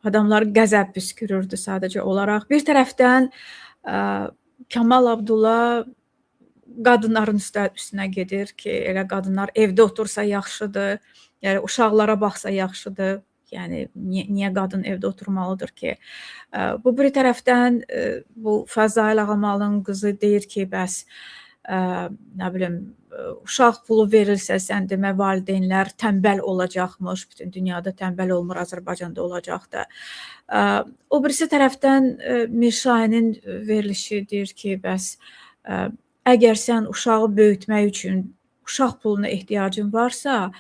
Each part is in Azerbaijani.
Adamlar qəzəb püskürürdü sadəcə olaraq. Bir tərəfdən Kamal Abdulla qadınların üstünə gedir ki, elə qadınlar evdə otursa yaxşıdır, yəni uşaqlara baxsa yaxşıdır. Yəni niyə qadın evdə oturmalıdır ki? Bu bir tərəfdən bu Fəzail Ağamalının qızı deyir ki, bəs nə bilim uşaq pulu verilsə, sən demə valideynlər tənbəl olacaqmış, bütün dünyada tənbəl olmur, Azərbaycanda olacaq da. O birisi tərəfdən Mirşahinin verilişi deyir ki, bəs əgər sən uşağı böyütmək üçün uşaq puluna ehtiyacın varsa,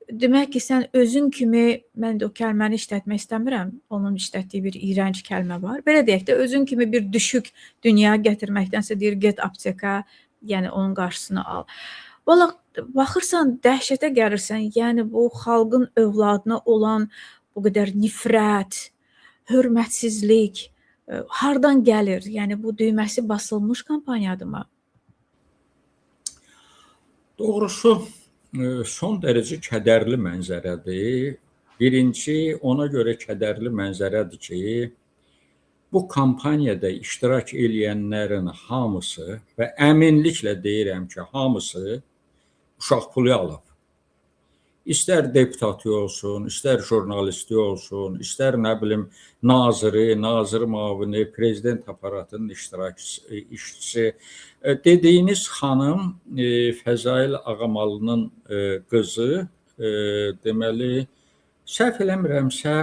demək ki, sən özün kimi, mən də o kəlməni işlətmək istəmirəm, onun işlətdiyi bir iyrənc kəlmə var. Belə deyək də, özün kimi bir düşük dünya gətirməkdənsə deyir, get apteka, yəni onun qarşısını al. Valla baxırsan, dəhşətə gəlirsən, yəni bu xalqın övladına olan bu qədər nifrət, hörmətsizlik hardan gəlir? Yəni bu düyməsi basılmış kampanyadırmı? Doğrusu son dərəcə kədərli mənzərədir. Birinci, ona görə kədərli mənzərədir ki, bu kampaniyada iştirak eləyənlərin hamısı və əminliklə deyirəm ki, hamısı uşaq pulu alıb. İstər deputatı olsun, istər jurnalisti olsun, istər nə bilim naziri, nazir müavini, prezident aparatının iştirakçısı, işçisi. Dediyiniz xanım Fəzail Ağamalının qızı, deməli, səhv eləmirəmsə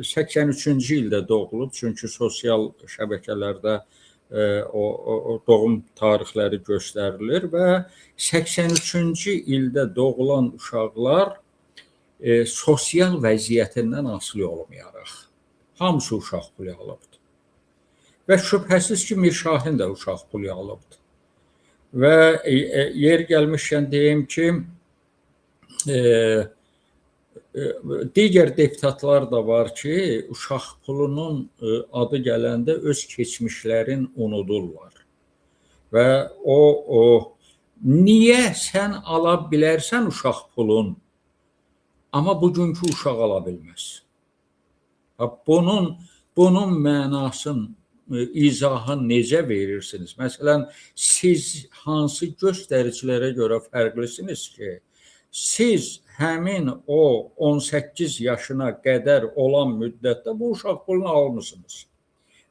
83-cü ildə doğulub, çünki sosial şəbəkələrdə o doğum tarixləri göstərilir və 83-cü ildə doğulan uşaqlar sosial vəziyyətindən asılı olmayaraq hamısı uşaq pulu alıbdır. Və şübhəsiz ki, Mirşahin də uşaq pulu alıbdır. Və yer gəlmişkən deyim ki, digər deputatlar da var ki, uşaq pulunun adı gələndə öz keçmişlərin unudurlar. Və o niyə sən ala bilərsən uşaq pulun, amma bugünkü uşaq ala bilməz. Bunun mənasını, izahını necə verirsiniz? Məsələn, siz hansı göstəricilərə görə fərqlisiniz ki, siz həmin o 18 yaşına qədər olan müddətdə bu uşaq pulunu almısınız.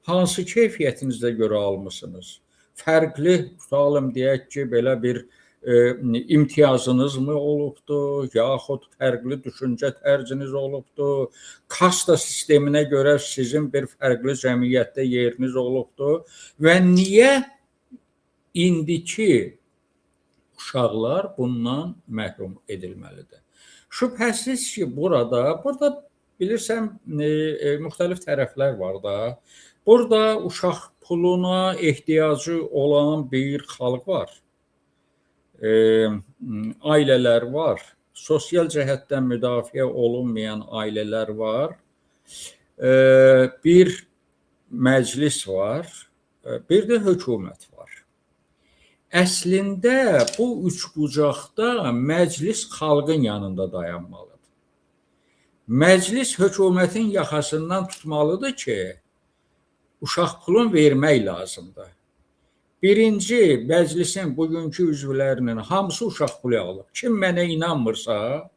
Hansı keyfiyyətinizə görə almısınız? Fərqli, tutalım deyək ki, belə bir imtiyazınız mı olubdu, yaxud fərqli düşüncə tərziniz olubdu, kasta sisteminə görə sizin bir fərqli cəmiyyətdə yeriniz olubdu və niyə indiki uşaqlar bundan məhrum edilməlidir? Şübhəsiz ki, burada bilirsən, müxtəlif tərəflər var da. Burada uşaq puluna ehtiyacı olan bir xalq var. Ailələr var. Sosial cəhətdən müdafiə olunmayan ailələr var. Bir məclis var, bir də hökumət var. Əslində bu üç bucaqda məclis xalqın yanında dayanmalıdır. Məclis hökumətin yaxasından tutmalıdır ki, uşaq pulun vermək lazımdır. Birinci, məclisin bugünkü üzvlərinin hamısı uşaq pulu alıb. Kim mənə inanmırsa,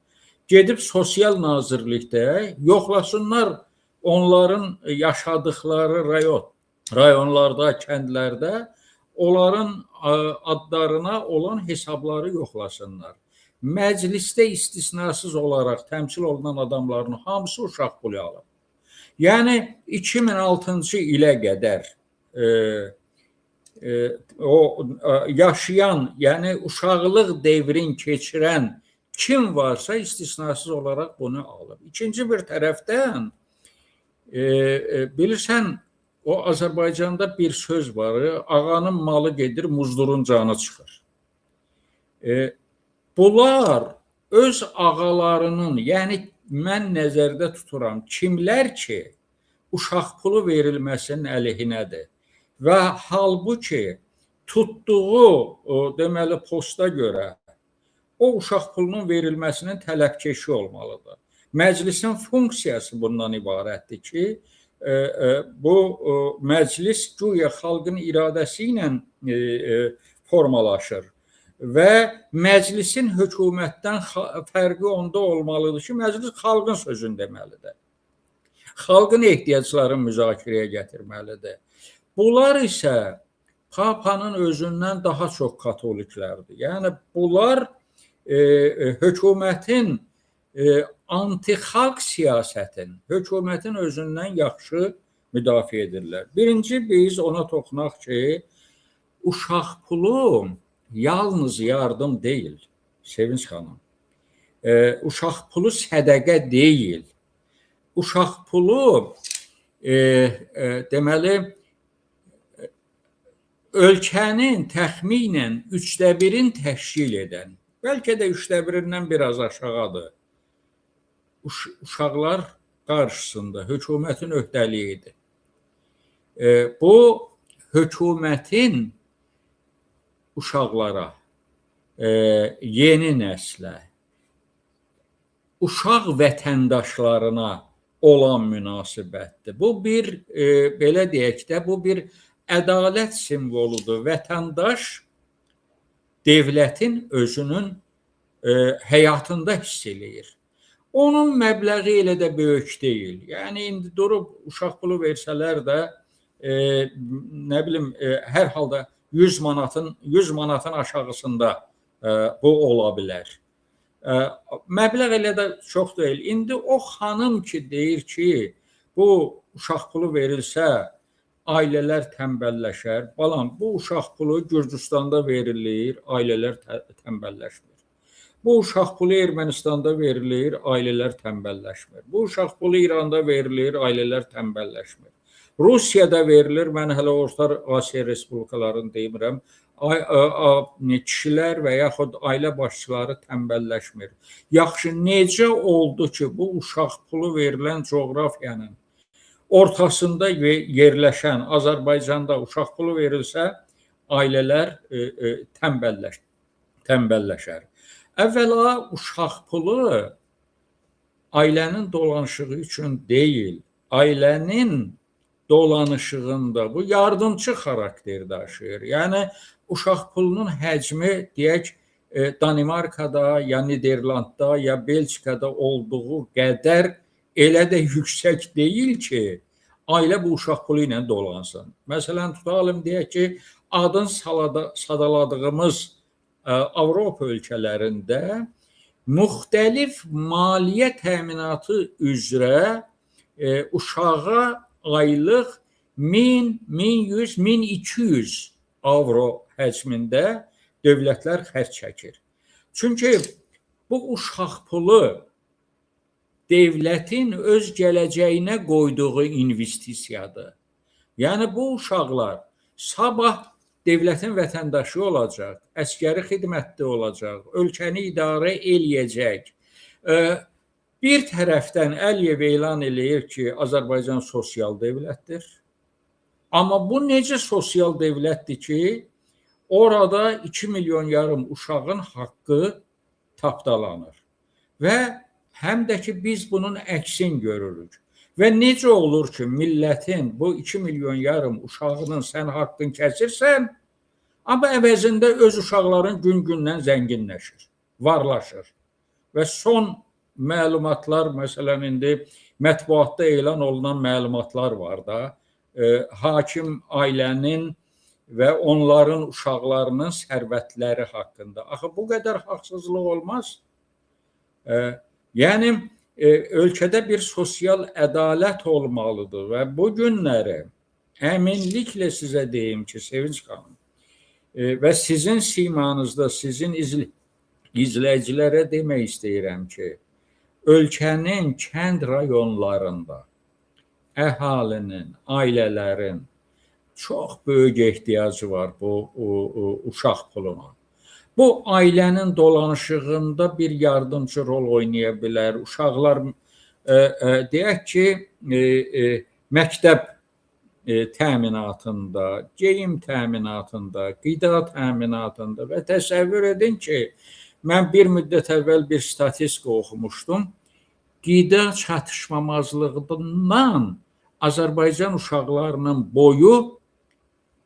gedib Sosial Nazirlikdə yoxlasınlar onların yaşadıkları rayonlarda, kəndlərdə onların adlarına olan hesabları yoxlasınlar. Məclisdə istisnasız olaraq təmsil olunan adamların hamısı uşaq pulu alıb. Yəni 2006-cı ilə qədər o yaşayan, yəni uşaqlıq devrin keçirən kim varsa istisnasız olaraq bunu alıb. İkinci bir tərəfdən bilirsən, o Azərbaycanda bir söz var, ağanın malı gedir, muzdurun canı çıxır. Bunlar öz ağalarının, yəni mən nəzərdə tuturam, kimlər ki, uşaq pulu verilməsinin əleyhinədir və halbuki tutduğu o, deməli posta görə o uşaq pulunun verilməsinin tələbkeşi olmalıdır. Məclisin funksiyası bundan ibarətdir ki, bu məclis güya xalqın iradəsi ilə formalaşır və məclisin hökumətdən fərqi onda olmalıdır ki, məclis xalqın sözünü deməlidir. Xalqın ehtiyaclarını müzakirəyə gətirməlidir. Bunlar isə Papanın özündən daha çox katoliklərdir. Yəni bunlar hökumətin antixalq siyasətin, hökumətin özündən yaxşı müdafiə edirlər. Birinci, biz ona toxunaq ki, uşaq pulu yalnız yardım deyil, Sevinç xanım. Uşaq pulu sədəqə deyil. Uşaq pulu deməli, ölkənin təxminən 1/3-ni təşkil edən, bəlkə də 1/3-dən biraz aşağıdır, uşaqlar qarşısında hökumətin öhdəliyidir. Bu, hökumətin uşaqlara, yeni nəslə, uşaq vətəndaşlarına olan münasibətdir. Bu bir, belə deyək də, bu bir ədalət simvoludur. Vətəndaş devlətin özünün həyatında hiss eləyir. Onun məbləği elə də böyük deyil. Yəni, indi durub uşaq pulu versələr də, nə bilim, hər halda 100 manatın aşağısında bu ola bilər. Məbləğ elə də çox deyil. İndi o xanım ki, deyir ki, bu uşaq pulu verilsə, ailələr tənbəlləşər. Balam, bu uşaq pulu Gürcüstanda verilir, ailələr tənbəlləşmir. Bu uşaq pulu Ermənistanda verilir, ailələr tənbəlləşmir. Bu uşaq pulu İranda verilir, ailələr tənbəlləşmir. Rusiyada verilir, mən hələ Orta Asiya Respublikalarını demirəm, kişilər və yaxud ailə başçıları tənbəlləşmir. Yaxşı, necə oldu ki, bu uşaq pulu verilən coğrafiyanın ortasında yerləşən Azərbaycanda uşaq pulu verilsə, ailələr tənbəlləşər. Əvvəla, uşaq pulu ailənin dolanışığı üçün deyil, ailənin dolanışığında bu yardımçı xarakter daşıyır. Yəni, uşaq pulunun həcmi, deyək, Danimarkada, ya Niderlandda, ya Belçikada olduğu qədər elə də yüksək deyil ki, ailə bu uşaq pulu ilə dolansın. Məsələn, tutalım, deyək ki, adın sadaladığımız Avropa ölkələrində müxtəlif maliyyə təminatı üzrə uşağa aylıq 1000, 1100, 1200 avro həcmində dövlətlər xərc çəkir. Çünki bu uşaq pulu devlətin öz gələcəyinə qoyduğu investisiyadır. Yəni, bu uşaqlar sabah devlətin vətəndaşı olacaq, əskəri xidmətdə olacaq, ölkəni idarə eləyəcək. Bir tərəfdən Əliyev elan eləyir ki, Azərbaycan sosial devlətdir. Amma bu necə sosial devlətdir ki, orada 2,5 milyon uşağın haqqı tapdalanır. Və həm də ki, biz bunun əksini görürük. Və necə olur ki, millətin bu 2,5 milyon uşağının sən haqqını kəsirsən, amma əvəzində öz uşaqların gün-gündən zənginləşir, varlaşır. Və son məlumatlar, məsələn, indi mətbuatda elan olunan məlumatlar var da, hakim ailənin və onların uşaqlarının sərvətləri haqqında. Axı, bu qədər haqsızlıq olmaz. Yəni, ölkədə bir sosial ədalət olmalıdır və bu günləri əminliklə sizə deyim ki, Sevinç xanım, və sizin simanızda, sizin izləyicilərə demək istəyirəm ki, ölkənin kənd rayonlarında əhalinin, ailələrin çox böyük ehtiyacı var bu uşaq puluna. Bu, ailənin dolanışığında bir yardımcı rol oynaya bilər. Uşaqlar, deyək ki, məktəb təminatında, geyim təminatında, qida təminatında və təsəvvür edin ki, mən bir müddət əvvəl bir statistika oxumuşdum. Qida çatışmamazlığından Azərbaycan uşaqlarının boyu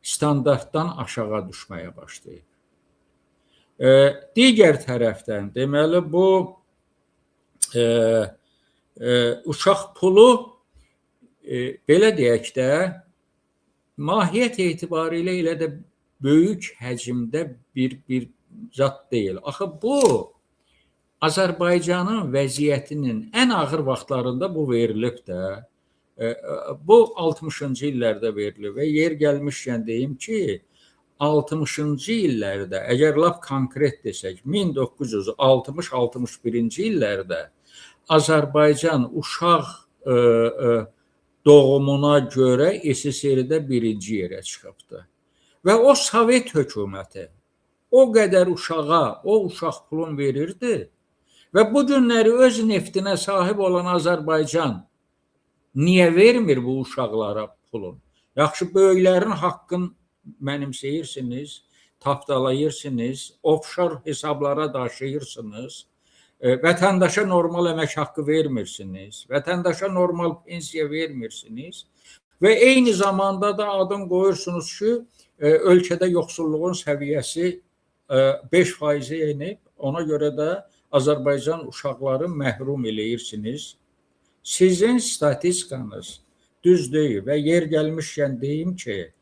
standartdan aşağı düşməyə başlayıb. Digər tərəfdən, deməli, bu uşaq pulu, belə deyək də, mahiyyət etibarilə elə də böyük həcmdə bir zat deyil. Axı, bu, Azərbaycanın vəziyyətinin ən ağır vaxtlarında bu verilib də, bu 60-cı illərdə verilib və yer gəlmişkən deyim ki, 60-cı illərdə, əgər lap konkret desək, 1960-61-ci illərdə Azərbaycan uşaq doğumuna görə SSR-də birinci yerə çıxıbdır. Və o Sovet hökuməti o qədər uşağa, o uşaq pulun verirdi və bu günləri öz neftinə sahib olan Azərbaycan niyə vermir bu uşaqlara pulun? Yaxşı, böyüklərin haqqını mənimsəyirsiniz, tapdalayırsınız, offshore hesablara daşıyırsınız, vətəndaşa normal əmək haqqı vermirsiniz, vətəndaşa normal pensiya vermirsiniz və eyni zamanda da adın qoyursunuz ki, ölkədə yoxsulluğun səviyyəsi 5%-ə enib, ona görə də Azərbaycan uşaqları məhrum eləyirsiniz. Sizin statistikanız düz deyil və yer gəlmişkən deyim ki,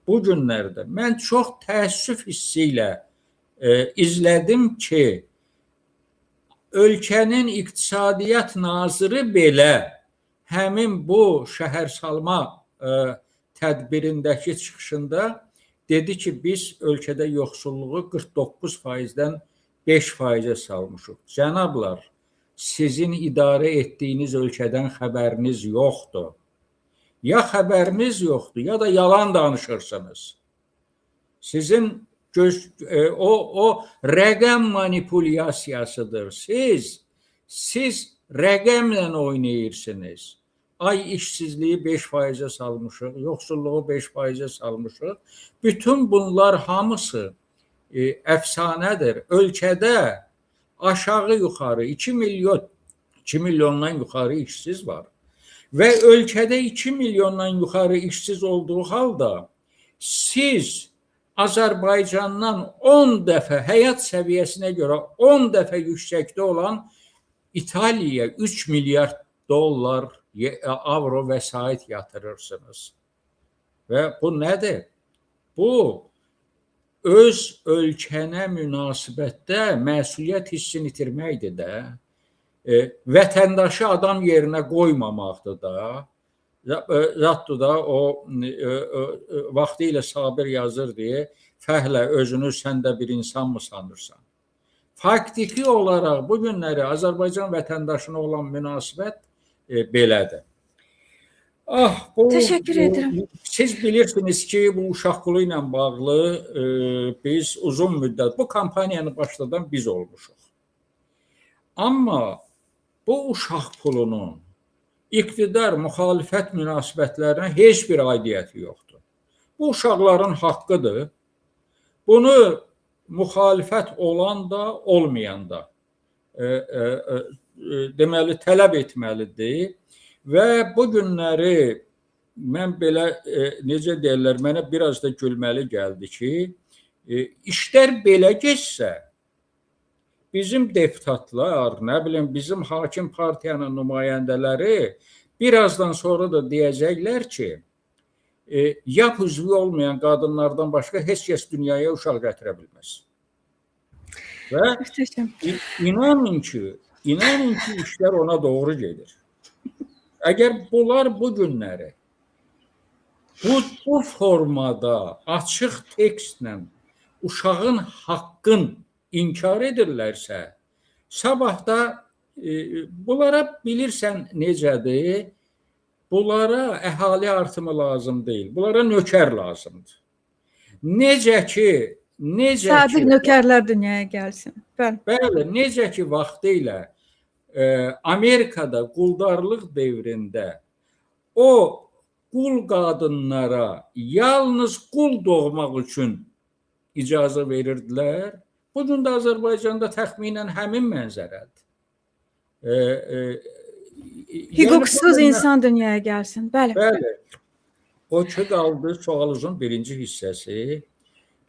bu günlərdə mən çox təəssüf hissi ilə izlədim ki, ölkənin iqtisadiyyat naziri belə həmin bu şəhərsalma tədbirindəki çıxışında dedi ki, biz ölkədə yoxsulluğu 49%-dən 5%-ə salmışıq. Cənablar, sizin idarə etdiyiniz ölkədən xəbəriniz yoxdur. Ya xəbəriniz yoxdur, ya da yalan danışırsınız. Sizin o rəqəm manipulyasiyasıdır. Siz rəqəmlə oynayırsınız. Ay işsizliyi 5%-ə salmışıq, yoxsulluğu 5%-ə salmışıq. Bütün bunlar hamısı əfsanədir. Ölkədə aşağı yuxarı 2 milyondan yuxarı işsiz var. Və ölkədə 2 milyondan yuxarı işsiz olduğu halda siz Azərbaycandan 10 dəfə həyat səviyyəsinə görə 10 dəfə yüksəkdə olan İtaliyaya 3 milyard dollar, avro vəsait yatırırsınız. Və bu nədir? Bu, öz ölkənə münasibətdə məsuliyyət hissini itirməkdir də. Vətəndaşı adam yerinə qoymamaqdır da. Zatdır da o vaxtı ilə Sabir yazır deyə, fəhlə özünü sən də bir insan mı sanırsan? Faktiki olaraq bu günləri Azərbaycan vətəndaşına olan münasibət belədir. Təşəkkür edirəm. Siz bilirsiniz ki, bu uşaq pulu ilə bağlı biz uzun müddət bu kampaniyanı başladan biz olmuşuq. Amma bu uşaq pulunun iqtidar, müxalifət münasibətlərinə heç bir aidiyyəti yoxdur. Bu uşaqların haqqıdır. Bunu müxalifət olan da, olmayan da deməli, tələb etməlidir. Və bu günləri mən belə, necə deyirlər, mənə biraz da gülməli gəldi ki, işlər belə getsə, bizim deputatlar, nə bilim, bizim hakim partiyanın nümayəndələri birazdan sonra da deyəcəklər ki, YAP üzvü olmayan qadınlardan başqa heç kəs dünyaya uşaq gətirə bilməz. Və inanın ki, işlər ona doğru gedir. Əgər bunlar bu günləri bu formada açıq tekstlə uşağın haqqın inkar edirlərsə, sabah da bunlara bilirsən necədir, bunlara əhali artımı lazım deyil, bunlara nökər lazımdır. Necə ki, sadiq nökərlər dünyaya gəlsin. Bəli, bəli, necə ki vaxtı ilə Amerikada quldarlıq devrində o qul qadınlara yalnız qul doğmaq üçün icazə verirdilər. Bugün də Azərbaycanda təxminən həmin mənzərədir. Hüquqsuz insan dünyaya gəlsin. Bəli. Bəli. O ki qaldı sualınızın birinci hissəsi.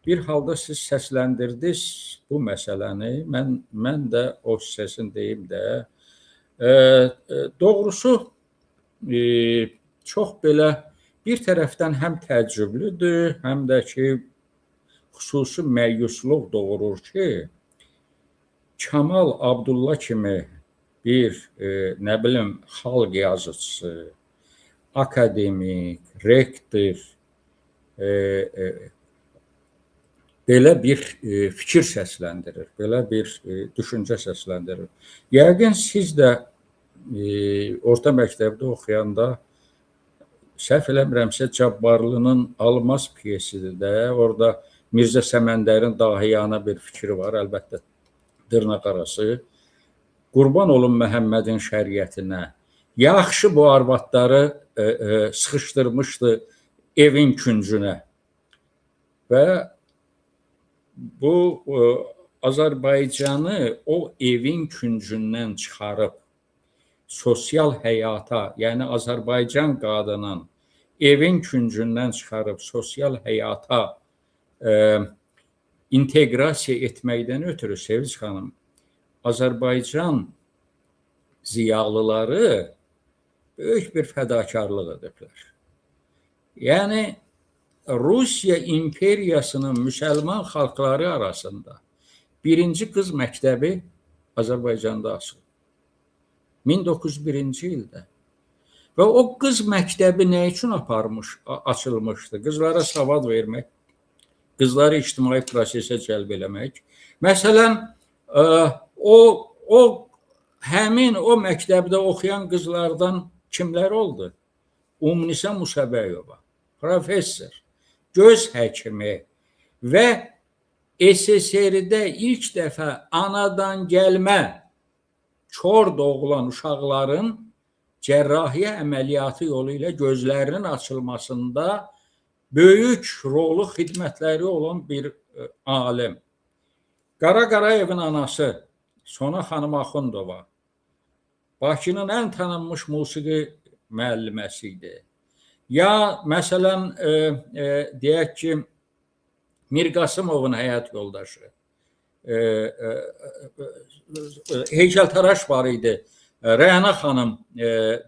Bir halda siz səsləndirdiniz bu məsələni. Mən də o hissəsini deyim də. Doğrusu çox belə bir tərəfdən həm təəccüblüdür, həm də ki xüsusi məyusluq doğurur ki, Kamal Abdulla kimi bir nə bilim xalq yazıçısı, akademik, rektor belə bir fikir səsləndirir, belə bir düşüncə səsləndirir. Yəqin siz də orta məktəbdə oxuyanda səhv eləmirəmsə Cabbarlının Almaz pyesidir də, orada Mirzə Səməndərin dahiyana bir fikri var, əlbəttə dırnaq arası. Qurban olum Məhəmmədin şəriətinə. Yaxşı bu arvadları sıxışdırmışdı evin küncünə. Və bu Azərbaycanı o evin küncündən çıxarıb sosial həyata, yəni Azərbaycan qadının evin küncündən çıxarıb sosial həyata inteqrasiya etməkdən ötürü Sevinç xanım, Azərbaycan ziyalıları böyük bir fədakarlıq ediblər. Yəni Rusiya imperiyasının müsəlman xalqları arasında birinci qız məktəbi Azərbaycanda açıldı. 1901-ci ildə. Və o qız məktəbi nə üçün açılmışdı? Qızlara savad vermək, qızları ictimai prosesə cəlb eləmək. Məsələn, o həmin o məktəbdə oxuyan qızlardan kimlər oldu? Umnisə Musabəyova, professor, göz həkimi və SSR-də ilk dəfə anadan gəlmə kor doğulan uşaqların cərrahiyyə əməliyyatı yolu ilə gözlərinin açılmasında böyük rolu, xidmətləri olan bir alim. Qara Qarayevin anası Sona xanım Axundova Bakının ən tanınmış musiqi müəlliməsi idi. Ya məsələn, deyək ki, Mirqasımovun həyat yoldaşı, heykəltaraş var idi, Rəyana xanım,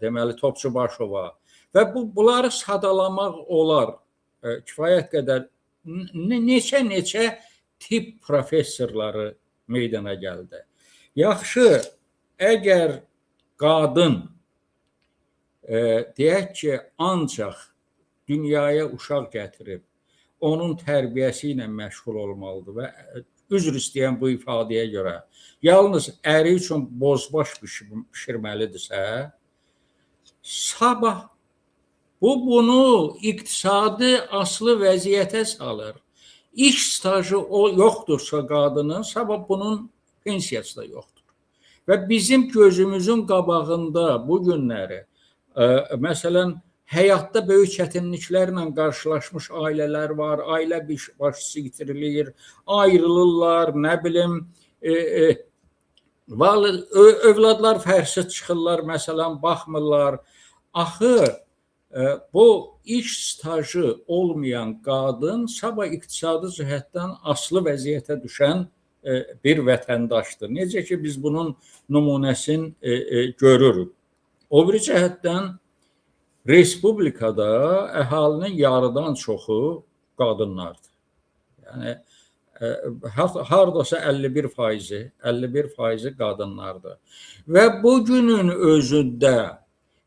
deməli, Topçubaşova. Və bunları sadalamaq olar kifayət qədər neçə-neçə tibb professorları meydana gəldi. Yaxşı, əgər qadın deyək ki, ancaq dünyaya uşaq gətirib, onun tərbiyəsi ilə məşğul olmalıdır və üzr istəyən bu ifadəyə görə yalnız əri üçün bozbaş bişirməlidirsə, sabah bu bunu iqtisadi aslı vəziyyətə salır. İş stajı yoxdursa qadının, sabah bunun pensiyası da yoxdur. Və bizim gözümüzün qabağında bu günləri, məsələn, həyatda böyük çətinliklərlə qarşılaşmış ailələr var, ailə başçısı itirilir, ayrılırlar, nə bilim, övladlar fərsiz çıxırlar, məsələn, baxmırlar. Axı, bu iş stajı olmayan qadın sabah iqtisadi cəhətdən aslı vəziyyətə düşən bir vətəndaşdır. Necə ki, biz bunun nümunəsini görürük. O biri cəhətdən Respublikada əhalinin yarıdan çoxu qadınlardır. Yəni, hardasa 51%, 51% qadınlardır. Və bugünün özündə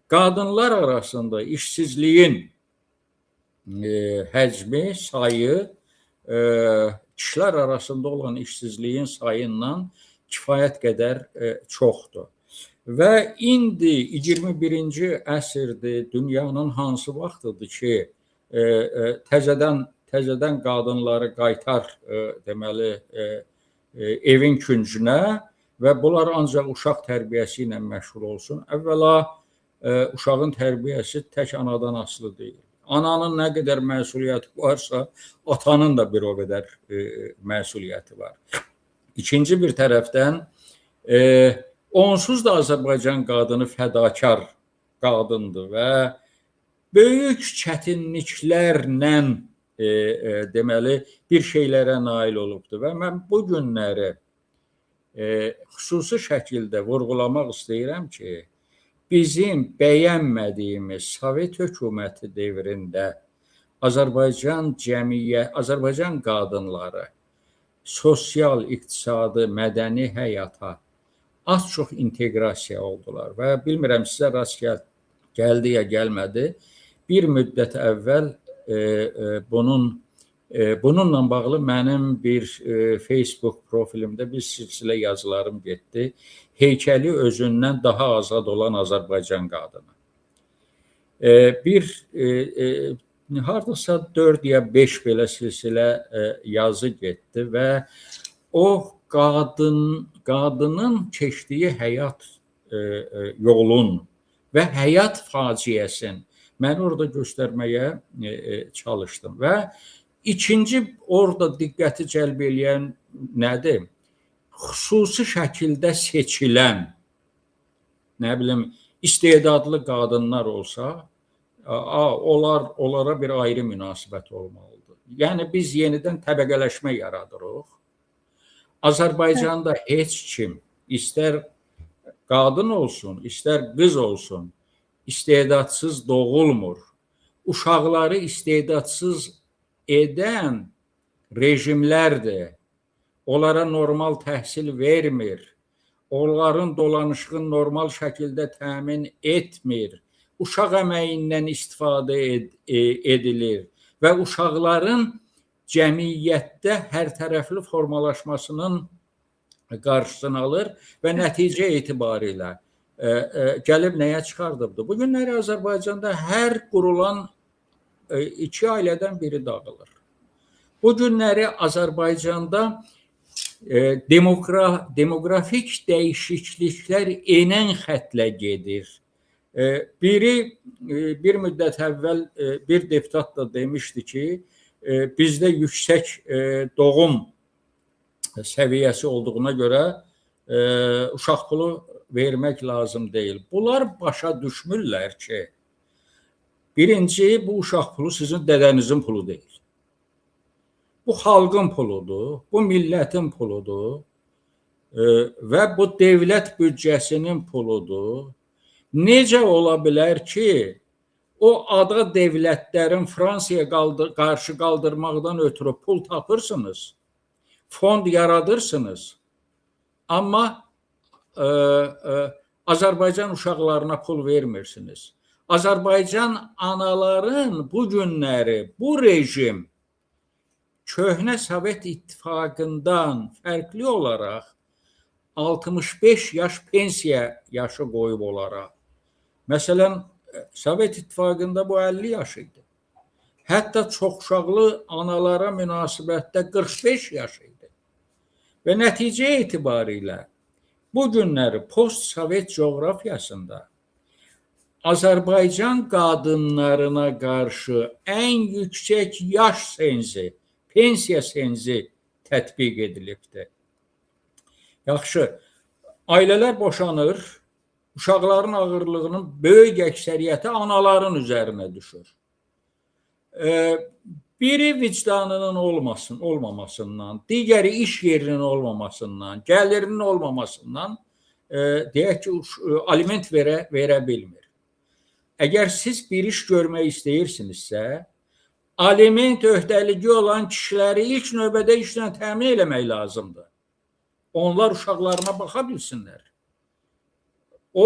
qadınlar arasında işsizliyin həcmi, sayı, kişilər arasında olan işsizliyin sayından kifayət qədər çoxdur. Və indi 21-ci əsrdir, dünyanın hansı vaxtıdır ki, təzədən qadınları qaytar deməli, evin küncünə və bunlar ancaq uşaq tərbiyəsi ilə məşğul olsun. Əvvəla, uşağın tərbiyəsi tək anadan asılı deyil. Ananın nə qədər məsuliyyəti varsa, atanın da bir o qədər məsuliyyəti var. İkinci bir tərəfdən, Onsuz da Azərbaycan qadını fədakar qadındır və böyük çətinliklərlə deməli bir şeylərə nail olubdur və mən bu günləri xüsusi şəkildə vurğulamaq istəyirəm ki, bizim bəyənmədiyimiz Sovet hökuməti dövründə Azərbaycan cəmiyyət, Azərbaycan qadınları sosial, iqtisadi, mədəni həyata az çox inteqrasiya oldular və bilmirəm sizə rast gəldi ya gəlmədi. Bir müddət əvvəl bununla bağlı mənim bir Facebook profilimdə bir silsilə yazılarım getdi. Heykəli özündən daha azad olan Azərbaycan qadını. Hardasa 4 ya 5 belə silsilə yazı getdi və o qadının keçdiyi həyat yolun və həyat faciəsini mən orada göstərməyə çalışdım. Və ikinci orada diqqəti cəlb eləyən nədir? Xüsusi şəkildə seçilən, nə bilim, istedadlı qadınlar olsa, onlara bir ayrı münasibət olmalıdır. Yəni, biz yenidən təbəqələşmə yaradırıq. Azərbaycanda heç kim, istər qadın olsun, istər qız olsun, istedadsız doğulmur. Uşaqları istedadsız edən rejimlərdir. Onlara normal təhsil vermir. Onların dolanışığını normal şəkildə təmin etmir. Uşaq əməyindən istifadə edilir və uşaqların cəmiyyətdə hərtərəfli formalaşmasının qarşısını alır və nəticə etibarilə gəlib nəyə çıxardıbdır? Bu günləri Azərbaycanda hər qurulan iki ailədən biri dağılır. Bu günləri Azərbaycanda demoqrafik dəyişikliklər enən xətlə gedir. Biri bir müddət əvvəl bir deputat da demişdi ki, bizdə yüksək doğum səviyyəsi olduğuna görə uşaq pulu vermək lazım deyil. Bunlar başa düşmürlər ki, birinci, bu uşaq pulu sizin dədənizin pulu deyil. Bu xalqın puludur, bu millətin puludur və bu devlət büdcəsinin puludur. Necə ola bilər ki, o ada devlətlərin Fransaya qarşı qaldırmaqdan ötürü pul tapırsınız, fond yaradırsınız, amma Azərbaycan uşaqlarına pul vermirsiniz. Azərbaycan anaların bu günləri, bu rejim köhnə Sovet İttifaqından fərqli olaraq 65 yaş pensiya yaşı qoyub onlara. Məsələn, Sovet İttifaqında bu 50 yaş idi. Hətta çoxuşaqlı analara münasibətdə 45 yaş idi. Və nəticə etibarilə bu günləri post-Sovet coğrafiyasında Azərbaycan qadınlarına qarşı ən yüksək yaş senzi, pensiya senzi tətbiq edilibdir. Yaxşı, ailələr boşanır, uşaqların ağırlığının böyük əksəriyyəti anaların üzərinə düşür. Biri vicdanının olmamasından, digəri iş yerinin olmamasından, gəlirinin olmamasından deyək ki, aliment verə bilmir. Əgər siz bir iş görmək istəyirsinizsə, aliment öhdəliyi olan kişiləri ilk növbədə işlə təmin eləmək lazımdır. Onlar uşaqlarına baxa bilsinlər. O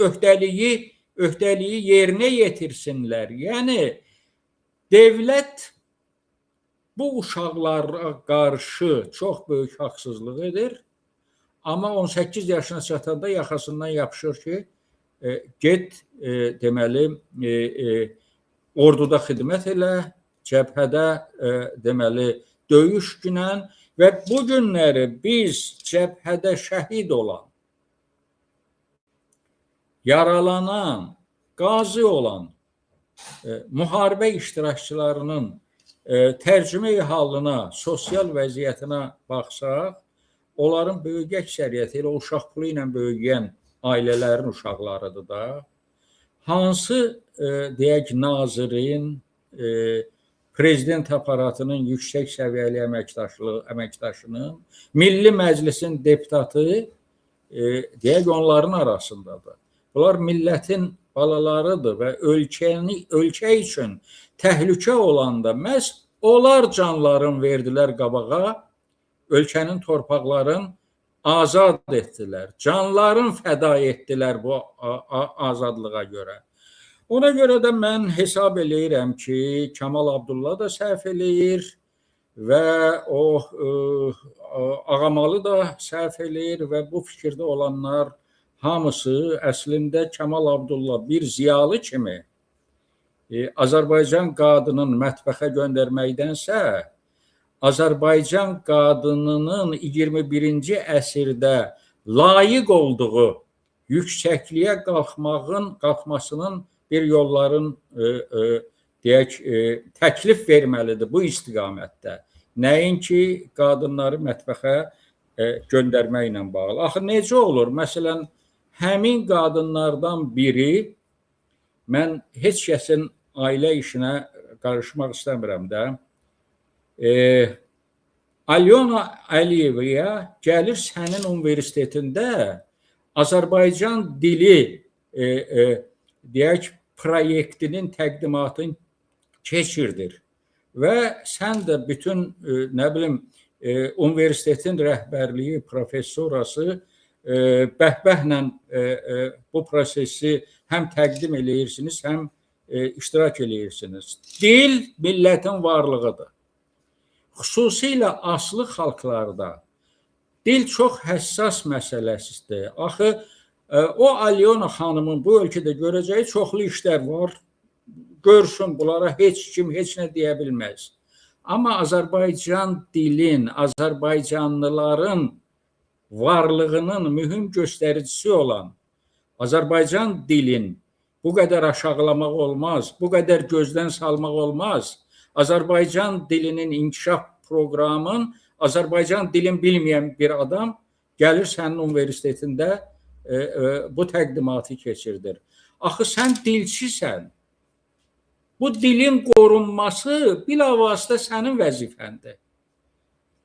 öhdəliyi yerinə yetirsinlər. Yəni, devlət bu uşaqlara qarşı çox böyük haqsızlıq edir. Amma 18 yaşına çatanda yaxasından yapışır ki, get, deməli, orduda xidmət elə, cəbhədə, deməli, döyüş günən və bu günləri biz cəbhədə şəhid olan, yaralanan, qazi olan müharibə iştirakçılarının tərcüme-i halına, sosial vəziyyətinə baxsaq, Onların böyük əksəriyyəti elə uşaq pulu ilə böyüyən ailələrin uşaqlarıdır da. Hansı deyək nazirin, prezident aparatının yüksək səviyyəli əməkdaşının, Milli Məclisin deputatı deyək onların arasındadır. Bunlar millətin balalarıdır və ölkə üçün təhlükə olanda məhz onlar canlarını verdilər qabağa, ölkənin torpaqlarını azad etdilər. Canlarını fəda etdilər bu azadlığa görə. Ona görə də mən hesab eləyirəm ki, Kamal Abdullah da səhv eləyir və o Ağamalı da səhv eləyir və bu fikirdə olanlar hamısı əslində Kamal Abdullah bir ziyalı kimi Azərbaycan qadının mətbəxə göndərməkdənsə Azərbaycan qadınının 21-ci əsrdə layiq olduğu yüksəkliyə qalxmasının bir yolların deyək təklif verməlidir bu istiqamətdə. Nəinki qadınları mətbəxə göndərməklə bağlı. Axı necə olur? Məsələn, həmin qadınlardan biri, mən heç kəsin ailə işinə qarışmaq istəmirəm də, Alyona Əliyevaya gəlir sənin universitetində Azərbaycan dili deyək proyektinin təqdimatını keçirdir və sən də bütün nə bilim universitetin rəhbərliyi, professorası bəhbəhlə bu prosesi həm təqdim eləyirsiniz, həm iştirak eləyirsiniz. Dil millətin varlığıdır. Xüsusilə asılı xalqlarda dil çox həssas məsələsidir. Axı o Alyona xanımın bu ölkədə görəcəyi çoxlu işlər var. Görsün, bunlara heç kim heç nə deyə bilməz. Amma Azərbaycan dilin, Azərbaycanlıların varlığının mühüm göstəricisi olan Azərbaycan dilin bu qədər aşağılamaq olmaz, bu qədər gözdən salmaq olmaz. Azərbaycan dilinin inkişaf proqramın, Azərbaycan dilin bilməyən bir adam gəlir sənin universitetində bu təqdimatı keçirdir. Axı sən dilçisən. Bu dilin qorunması bilavasitə sənin vəzifəndir.